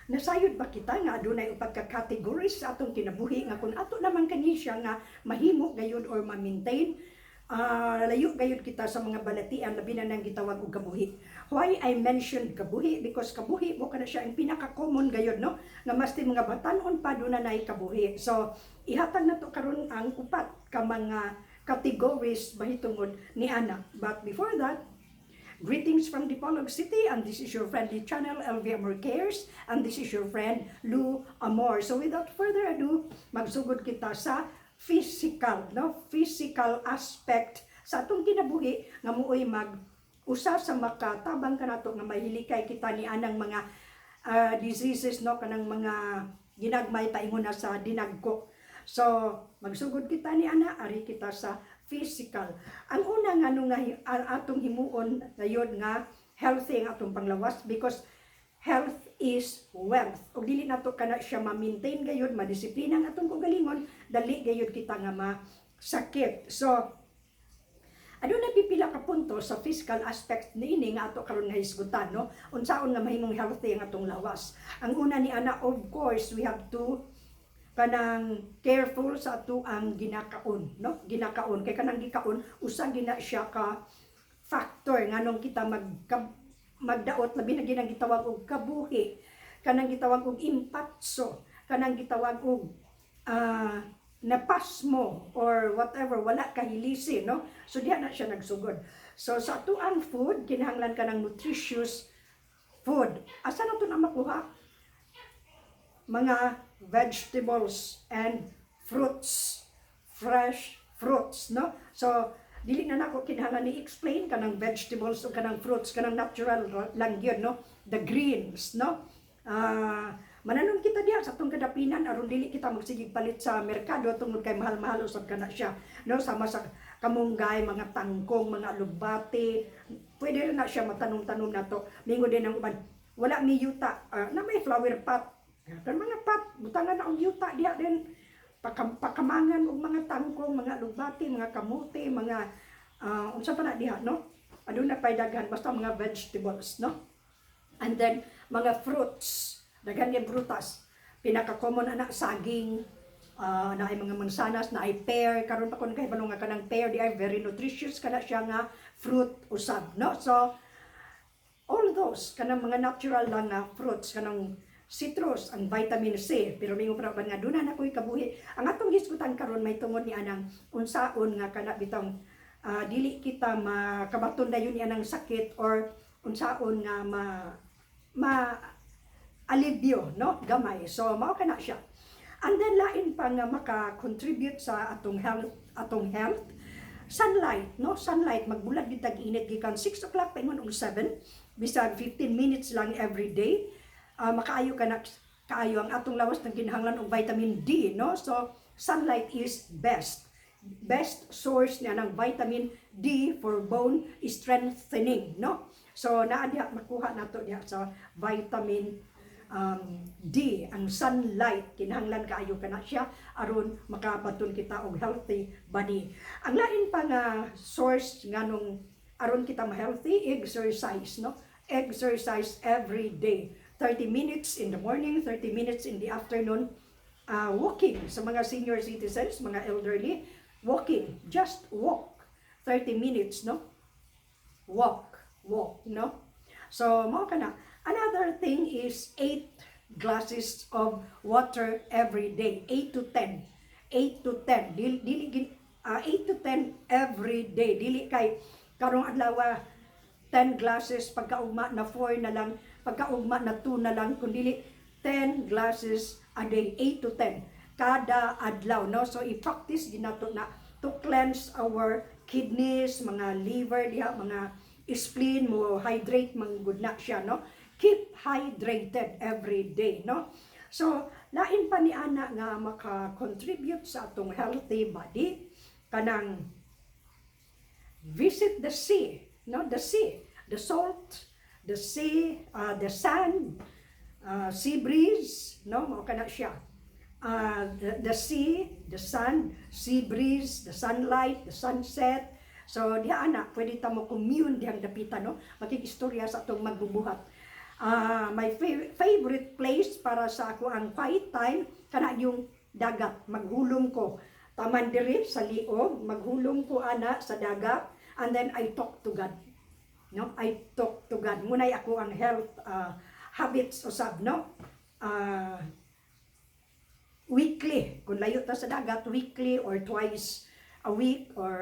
Nasayod ba kita nga adunay upat ka categories sa atong kinabuhi nga kung ato naman kani siya nga mahimo gayud or ma-maintain, layo gayud kita sa mga balatian, labi na nang gitawag og kabuhi? Why I mentioned kabuhi? Because kabuhi mo kana siya ang pinaka-common gayud, no, nga maski mga batan-on pa, duna nay kabuhi. So ihatag nato karon ang upat ka mga categories mahitungod ni ana. But before that, greetings from Dipolog City, and this is your friendly channel, LV Amor Cares, and this is your friend, Lou Amor. So without further ado, magsugod kita sa physical, no? Physical aspect sa atong kinabuhi nga muoy mag usa sa makatabang kanato nga mahilikay kita ni anang mga diseases, no, kanang mga ginagmay paingon na sa dinagko. So magsugod kita ni ana, ari kita sa physical. Ang una nga ano nga ang atong himuon gayud nga healthy ang atong panglawas, because health is wealth. Ug dili nato kana siya ma-maintain gayud, madisiplina ang atong kaugalingon, dali gayud kita nga masakit. So aduna pipila ka punto sa physical aspect niini nga ato karon nga hisgutan, no? Unsaon nga mahimong healthy ang atong lawas? Ang una ni ana, of course, we have to kanang careful sa ato ang ginakaon, no? Ginakaon kay kanang gikaon usa gina siya ka factor nganong kita magdaot, labi na ginang gitawag og kabuhi, kanang gitawag og impatso, kanang gitawag og napasmo or whatever, wala kahilisi, no? So diha na siya nagsugod. So sa ato ang food, kinahanglan ka ng nutritious food. Asa na to na makuha? Mga vegetables and fruits, fresh fruits, no? So dili na nako kinahanglan ni-explain kanang vegetables o kanang fruits, kanang natural lang yun, no? The greens, no? Mananom kita diha sa atong kadapinan aron dili kita magsigig palit sa merkado tungod kay mahal-mahal usab kana siya, no? Sama sa kamunggay, mga tangkong, mga alugbati, pwede na siya matanom-tanom nato. Mingon din ang uban, wala mi yuta. Na may flower pot kan, mga pot, butangan na og yuta diha din. Pakamangan og mga tangkong, mga alugbati, mga kamote, mga unsa pa na diha, no? Aduna pay daghan, basta mga vegetables, no? And then mga fruits, daghan yung prutas. Pinaka-common ana saging, naay mga mansanas, naay pear. Karon pa kon kay nga kanang pear di ay very nutritious kana siya nga fruit usab, no? So all those kanang mga natural lang nga fruits, kanang citrus, ang vitamin C. Pero mingon pa nga duna na ko'y kabuhi. Ang atong hisgutan karon may tungod ni anang unsaon nga kana bitong dili kita makabaton dayon ni anang sakit or unsaon nga ma ma alibyo, no, gamay. So mao kana siya. And then lain pa nga maka-contribute sa atong health, sunlight, no? Sunlight. Magbulad gyud tag init gikan 6 o'clock paingon og 7, bisag 15 minutes lang every day, makaayo ka na kaayo. Ang atong lawas nang kinahanglan og vitamin D, no? So sunlight is best best source niya ng vitamin D for bone strengthening, no? So naa diha, makuha nato diha sa vitamin D, ang sunlight. Kinahanglan kaayo kana siya aron makabaton kita og healthy body. Ang lain pa nga source nganong aron kita ma-healthy, exercise, no? Exercise every day. 30 minutes in the morning, 30 minutes in the afternoon, walking sa mga senior citizens, mga elderly, walking, just walk 30 minutes, no? Walk, walk, no? So, mao kana. Another thing is 8 glasses of water every day. 8 to 10. 8 to 10. Dili, 8 to 10 every day. Dili kay karong adlaw 10 glasses, pagkaugma na 4 na lang, pagkaugma na 2 na lang, kun dili 10 glasses a day, 8 to 10 kada adlaw, no? So i-practice din nato na to cleanse our kidneys, mga liver diha, mga spleen mo hydrate man gud na siya, no? Keep hydrated every day, no? So lain pa ni ana nga maka-contribute sa atong healthy body, kanang visit the sea, no? The sea, the salt, the sea, the sand, sea breeze, no? Mao kana siya. The sea, the sun, sea breeze, the sunlight, the sunset. So diha ana, pwede ta mo commune dihang dapita, no? Makikistorya sa atong magbubuhat. My favorite place para sa ako ang quiet time kana yung dagat. Maghulom ko. Taman diri sa liog, maghulom ko ana sa dagat and then I talk to God. No? I talk to God. Mao nay ako ang health habits usab, no? Weekly, kung layo ta sa dagat, weekly or twice a week or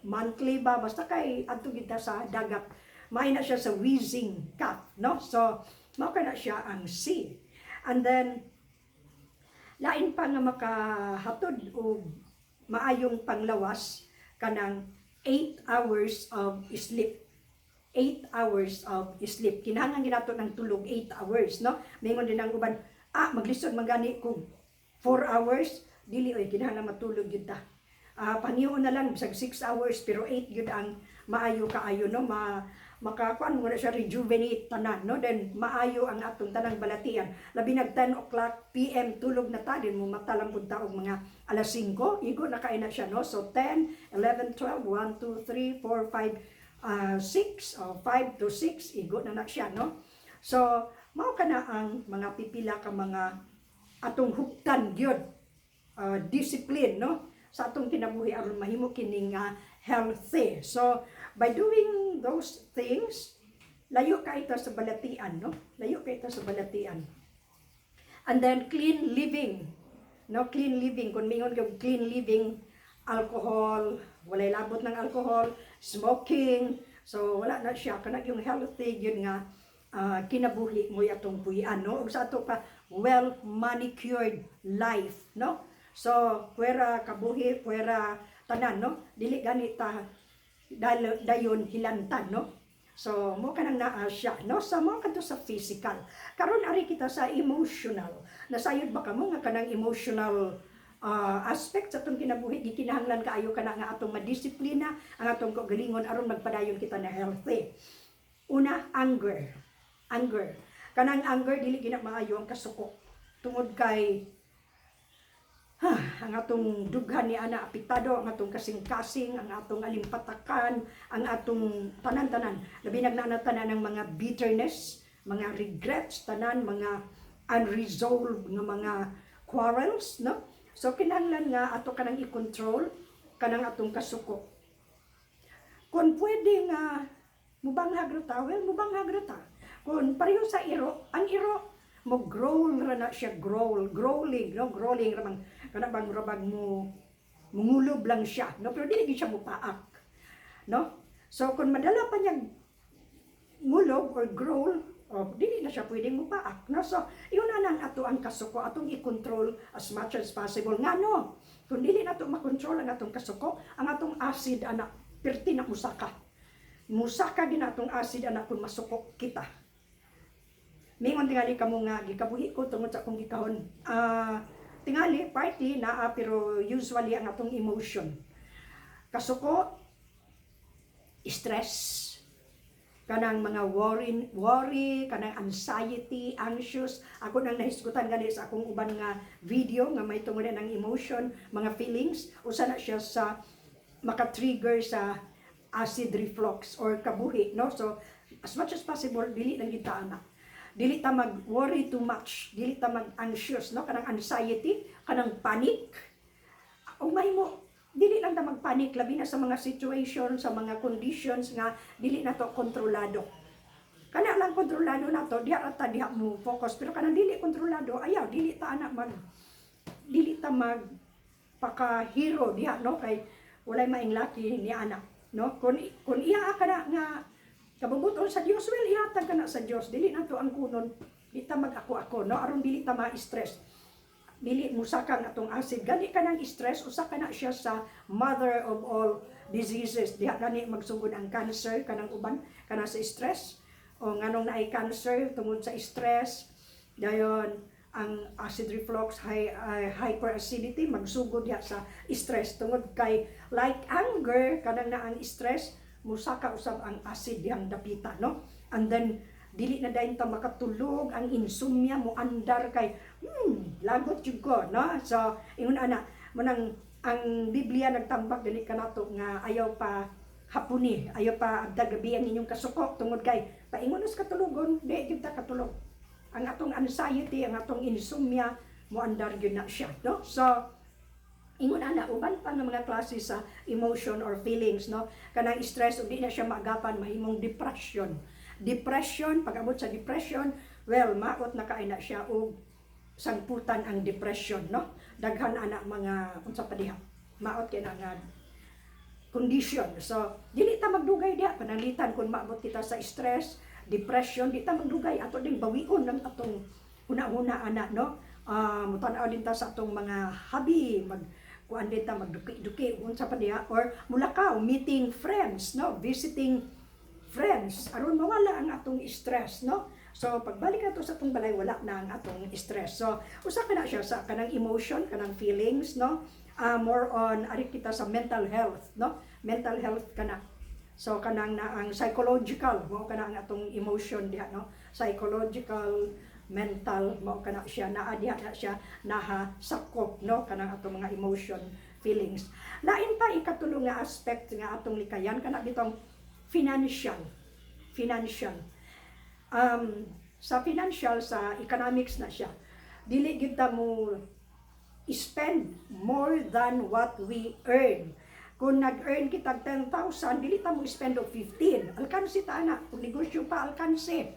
monthly ba, basta kay adto gid ta sa dagat. May na siya sa wheezing cough, no? So, mao na siya ang sea. And then, lain pa nga makahatod og maayong panglawas, kanang 8 hours of sleep. 8 hours of sleep. Kinahanglan ginato ng tulog 8 hours, no? Mingon din ang uban, "Ah, maglisod man gani kog 4 hours." Dili oy, kinahanglan matulog gyud ta. Pangyoon na lang bisag 6 hours, pero 8 gyud ang maayo kaayo, no? Makakuan mo na siya, rejuvenate tanan, no? Then maayo ang atong tanang balatian, labi nag 10 o'clock PM tulog na ta, din mo mata lang pud ta og mga alas 5, igo na kay na siya, no? So 10, 11, 12, 1, 2, 3, 4, 5, 6 o 5 to 6, igo na na siya, no? So mao kana ang mga pipila ka mga atong huptan gyud, discipline, no, sa atong kinabuhi aron mahimo kining healthy. So by doing those things, layo ka ito sa balatian, no? Layo ka ito sa balatian. And then clean living, no? Clean living, kung mingon kag clean living, alcohol, walay labot ng alcohol, smoking, so wala na siya. Kana yung healthy yun nga kinabuhi mo atong puy-an, no? Ug sa ato pa, well manicured life, no? So puwera kabuhi, puwera tanan, no? Dili gani ta dayon hilantan, no? So mo kanang naa siya, no? Sa mo kadto sa physical. Karon ari kita sa emotional. Nasayod ba kamo nga kanang emotional aspect sa atong kinabuhi gikinahanglan kaayo kana nga atong madisiplina ang atong kaugalingon aron magpadayon kita na healthy? Una, anger. Anger. Kanang anger, dili gina maayo ang kasuko. Tungod kay ha, ang atong dughan ni ana apektado, ang atong kasing-kasing, ang atong alimpatakan, ang atong tanan-tanan. Labi nagna tanan ng mga bitterness, mga regrets, tanan, mga unresolved nga mga quarrels, no? So kinahanglan nga ato kanang i-control kanang atong kasuko. Kung pwede nga mubanghag ra ta, well, mubanghag ra ta. Kung pareho sa iro, ang iro mo growl ra na siya, growl, growling, no? Growling ra bang kana bang rabag mo mungulob lang siya, no? Pero dili gid siya mupaak, no? So kung madala pa niya ngulob or growl, oh, dili na siya pwedeng mupaak, no? So yun na nang ato ang kasuko, atong i-control as much as possible. Ngano? Kung dili nato makontrol ang atong kasuko, ang atong acid ana perti na musaka. Musaka din atong acid ana kung masuko kita. Mingon tingali kamo nga gikabuhi ko tungod sa akong gikahon. Tingali partly naa, pero usually ang atong emotion. Kasuko, stress, kanang mga worry, worry, kanang anxiety, anxious. Ako nang nahisgutan gani sa akong uban nga video nga may tungod ng emotion, mga feelings, usa na siya sa maka-trigger sa acid reflux or kabuhi, no? So as much as possible, dili lang kita ana. Dili ta mag-worry too much, dili ta mag-anxious, no? Kanang anxiety, kanang panic. O mahimo dili lang ta magpanic, labi na sa mga situation, sa mga conditions nga dili na to kontrolado. Kana lang kontrolado na to, diha ra ta, diha mo focus, pero kanang dili kontrolado, ayaw, dili ta mag paka-hero diha, no? Kay walay maing laki ni ana, no? Kung iya ka na nga kabubuton sa Dios, well, ihatag ka na sa Dios, dili na to ang kunon, di ta mag ako-ako, no? Aron dili ta ma-stress, dili musaka ang atong acid. Gani kanang stress, usa ka na siya sa mother of all diseases. Diha gani magsugod ang cancer, kanang uban kanang sa stress o nganong naay cancer tungod sa stress. Dayon ang acid reflux, hyperacidity magsugod diha sa stress tungod kay like anger, kanang na ang stress, musaka usab ang acid dihang dapita, no? And then dili na dayon ta makatulog, ang insomnia mo andar kay lagot jud ko, no? So ingon ana mo nang ang Biblia nagtambak dili kanato nga ayaw pa hapuni, ayaw pa abdag gabi ang inyong kasuko tungod kay Paingon sa katulugon, di gyud ta katulog. Ang atong anxiety, ang atong insomnia, moandar gyud na siya, no? So, ingon ana, uban pa nga mga klase sa emotion or feelings, no? Kanang stress ug di na siya maagapan, mahimong depression. Depression, pag abot sa depression, well, maot na kay na siya og sangputan ang depression, no? Daghan ana mga unsa pa diha. Maot kay na nga condition. So, dili ta magdugay diha, pananglitan kung maabot kita sa stress, depression, di ta magdugay, ato ding bawion ng atong huna-huna ana, no? Mutan-aw din ta sa atong mga hobby, mag kuan din ta, magduki-duki unsa pa diha, or mulakaw, meeting friends, no, visiting friends aron mawala ang atong stress, no? So pagbalik nato sa atong balay, wala na ang atong stress. So usa ka na siya sa kanang emotion, kanang feelings, no? More on ari kita sa mental health, no? Mental health kana. So kanang na ang psychological mao kana ang atong emotion diha, no? Psychological, mental, mao kana siya, naa diha na siya naha sakop, no, kanang atong mga emotion, feelings. Lain pa, ikatulo nga aspect nga atong likayan, kana bitong financial. Financial, sa financial, sa economics na siya. Dili gyud ta mo spend more than what we earn. Kung nag-earn kita 10,000, dili ta mo spend og 15. Alkansi ta ana. Kung negosyo pa, alkansi.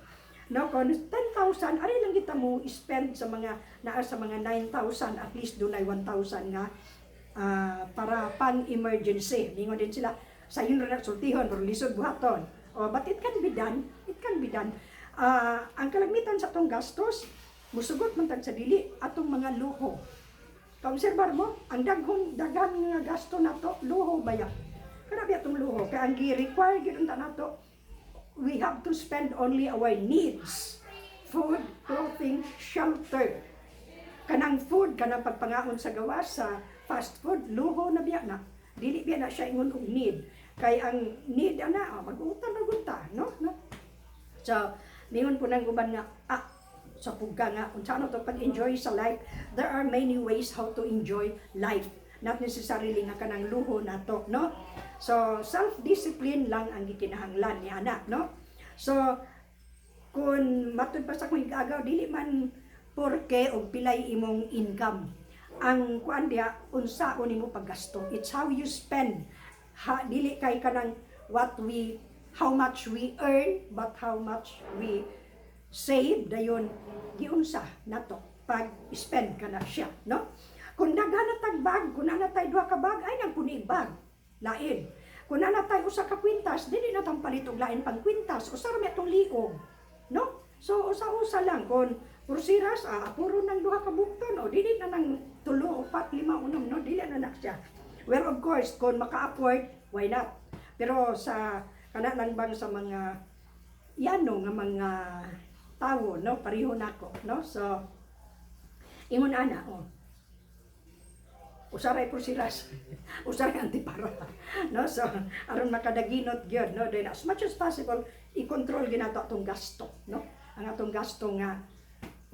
No, kung 10,000, ari lang kita mo spend sa mga naa sa mga 9,000, at least dunay 1,000 nga para pang emergency. Ningon din sila, sa yun ra sultihon, pero lisod buhaton. Oh, but it can be done. It can be done. Ang kalagmitan sa atong gastos, musugot man tag sa dili atong mga luho. Kaobserbar mo, ang daghong daghan nga gasto nato, luho baya. Kana biya atong luho kay ang gi-require gyud unta nato, we have to spend only our needs. Food, clothing, shelter. Kanang food, kanang pagpangaon sa gawas, sa fast food, luho na biya na. Dili biya na siya ingon og need. Kay ang need ana, oh, mag-utang na gud ta, no? No? So, ningon po ng uban nga, sa pugka nga, unsa ano to pag-enjoy sa life, there are many ways how to enjoy life. Not necessarily nga kanang luho nato, no? So, self-discipline lang ang gikinahanglan ni ana, no? So, kung matud pa sa akong igagaw, dili man porke og pilay imong income. Ang kuan diha, unsaon nimo paggasto. It's how you spend. Ha, dili kay kanang what we how much we earn, but how much we save, dayon giunsa nato pag spend kana siya, no? Kung daghan na tag bag, kung naa na tay duha ka bag, ay nang puni bag lain. Kung naa na tay usa ka kwintas, dili na tang palit og lain pang kwintas, usa ra may atong liog, no? So usa-usa lang. Kung pursiras, puro nang duha ka bukton o dili na nang tulo, upat, lima, unom, no? Dili na na siya. Well, of course, kung maka-afford, why not? Pero sa kana lang bang sa mga yano nga mga tawo, no, pareho nako, no? So ingon ana, oh, usaray pursiras, usaray antipara, no? So aron makadaginot gyud, no? Then as much as possible, i-control ginato atong gasto, no? Ang atong gasto nga,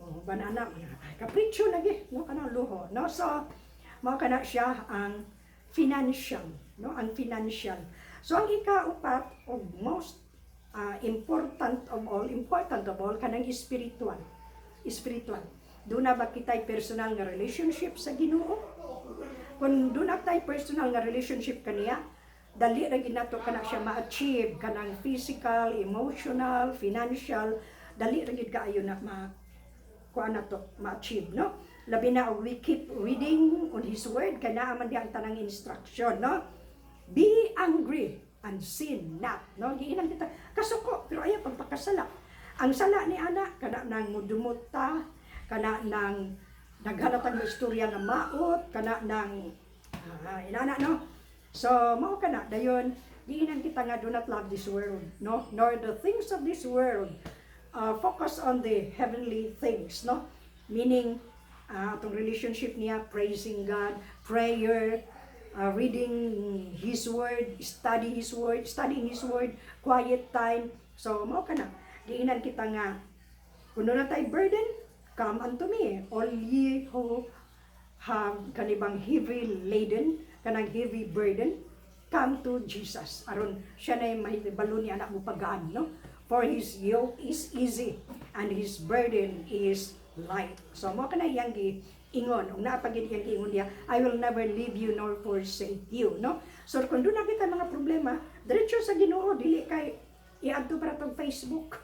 oh, banana, kapritsyo lagi, no, kanang luho, no? So mao kana siya ang financial, no? Ang financial. So ang ikaupat og most important of all, kanang spiritual. Spiritual. Duna ba kita'y personal nga relationship sa Ginoo? Kung duna tay personal nga relationship kaniya, dali ra gid nato kana siya ma-achieve, kanang physical, emotional, financial, dali ra gid kaayo na ma kuan nato ma-achieve, no? Labi na og we keep reading on His Word kay naa man diha ang tanang instruction, no? Be angry and sin not, no? Giinang kita kasuko, pero ayaw pagpakasala. Ang sala ni ana, kana nang mudumot ta, kana nang naghalatag mo istorya nga maot, kana nang inana, no? So mao kana dayon, giinan kita nga do not love this world, no, nor the things of this world. Focus on the heavenly things, no? Meaning atong relationship niya, praising God, prayer, reading His Word, study His Word, studying His Word, quiet time. So mao kana, giinan kita nga kung na tay burden, come unto me, all ye who have kanibang heavy laden, kanang heavy burden, come to Jesus. Aron siya na may balo ni anak mo pagaan, no? For His yoke is easy and His burden is light. So mao kana iyang gi-ingon ug naa pa gyud iyang giingon diha, "I will never leave you nor forsake you," no? So kung duna kita mga problema, diretso sa Ginoo, dili kay iadto para tong Facebook.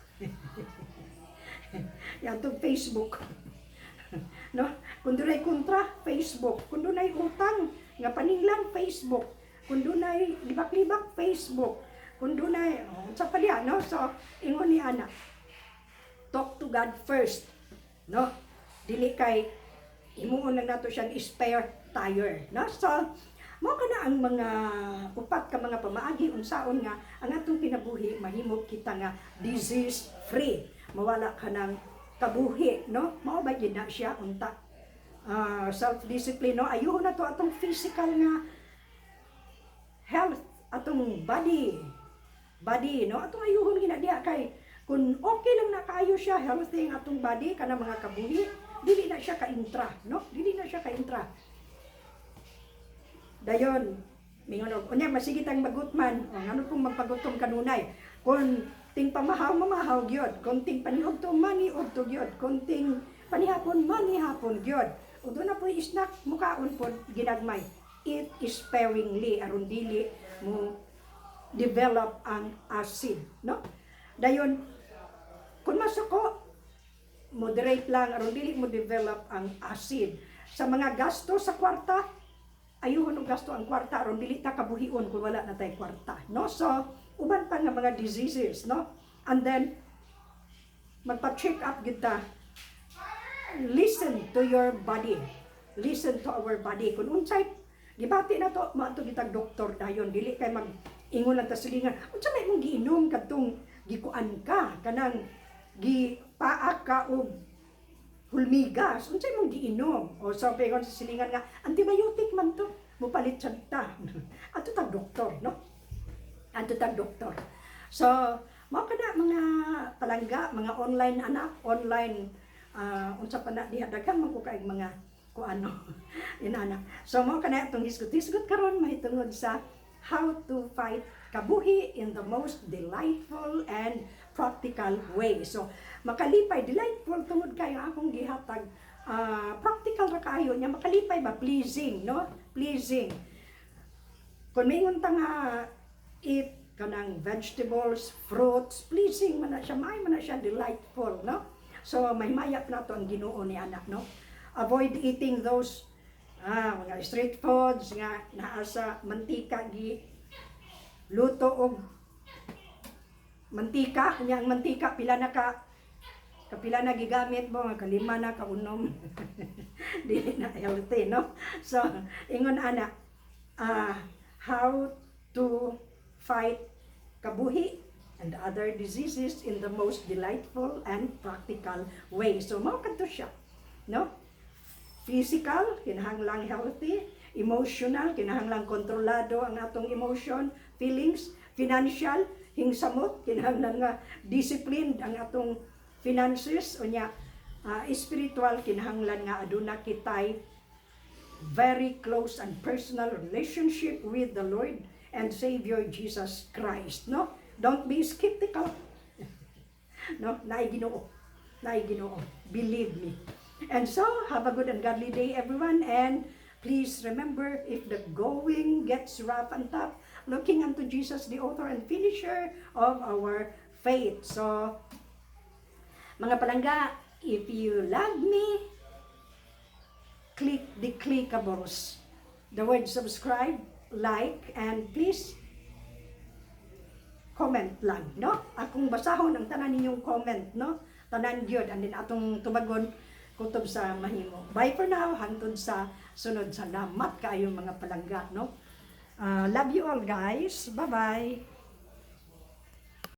Iadto Facebook. No? Kung dunay kontra, Facebook. Kung dunay utang nga paninglan, Facebook. Kung dunay libak-libak, Facebook. Kung dunay, oh, sa pa diha, no? So, ingon ni ana, talk to God first. No? Dili kay imuon lang nato siyang spare tire. No? So, mao kana ang mga upat ka mga pamaagi unsaon nga ang atong kinabuhi mahimo kita nga disease free. Mawala ka ng kabuhi, no? Mao ba gyud na siya unta? Ah, self-discipline, no? Ayuhon na to atong physical nga health, atong body, no? Atong ayuhon gina diha kay kung okay lang na kaayo siya, healthy ang atong body, kana mga kabuhi, dili na siya kaintra, no? Dili na siya kaintra. Dayon, mingon og unya masige tang magutman, o ngano pong magpagutom kanunay? Kung ting pamahaw, mamahaw gyud. Kung ting paniudto, maniudto gyud. Kung ting panihapon, manihapon gyud. Ug duna po'y snack, mukaon pod ginagmay. Eat sparingly aron dili mo develop ang acid, no? Dayon, kung masuko, moderate lang aron dili mo develop ang acid. Sa mga gasto sa kwarta, ayuhon og gasto ang kwarta aron dili ta kabuhion kung wala na tay kwarta, no? So, uban pa nga mga diseases, no? And then magpa-check up gyud ta. Listen to your body. Listen to our body. Kung unsay gibati na to, maadto kitag doktor dayon, dili kay mag ingon lang ta silingan. Unsa may imong giinom kadtong gikuan ka, kanang gipaak ka og hulmigas, unsa imong giinom? O so pegon sa silingan nga antibiotic man to, mupalit sad ta. Adto tag doktor, no? Adto tag doktor. So, mao kana, mga palangga, mga online anak, online unsa pa na diha, daghan man ko kaayg mga kuano inana. So mao kana atong hisgot-hisgot karon mahitungod sa how to fight kabuhi in the most delightful and practical way. So makalipay, delightful tungod kayo akong gihatag, practical ra kaayo niya, makalipay ba, pleasing, no? Pleasing. Kung maingon ta nga eat kanang vegetables, fruits, pleasing man na siya, may man na siya delightful, no? So mahimaya na to ang Ginoo ni anak, no? Avoid eating those mga street foods nga naa sa mantika, gi luto og mantika nya. Ang mantika, pila na ka kapila na gigamit mo, nga kalima na kaunom, dili na healthy, no? So ingon ana, how to fight kabuhi and other diseases in the most delightful and practical way. So mao kadto siya, no? Physical, kinahanglang healthy. Emotional, kinahanglang kontrolado ang atong emotion, feelings. Financial, hingsamot, kinahanglan nga disciplined ang atong finances. Unya, spiritual, kinahanglan nga aduna kitay very close and personal relationship with the Lord and Savior Jesus Christ, no? Don't be skeptical. No, naay Ginoo. Naay Ginoo. Believe me. And so, have a good and godly day, everyone. And please remember, if the going gets rough and tough, looking unto Jesus, the author and finisher of our faith. So, mga palangga, if you love me, click the clickables. The word subscribe, like, and please comment lang, no? Akong basahon ang tanan ninyong comment, no? Tanan gyud, and then atong tubagon kutob sa mahimo. Bye for now, hangtod sa sunod. Salamat kaayo, mga palangga, no? Love you all, guys. Bye-bye.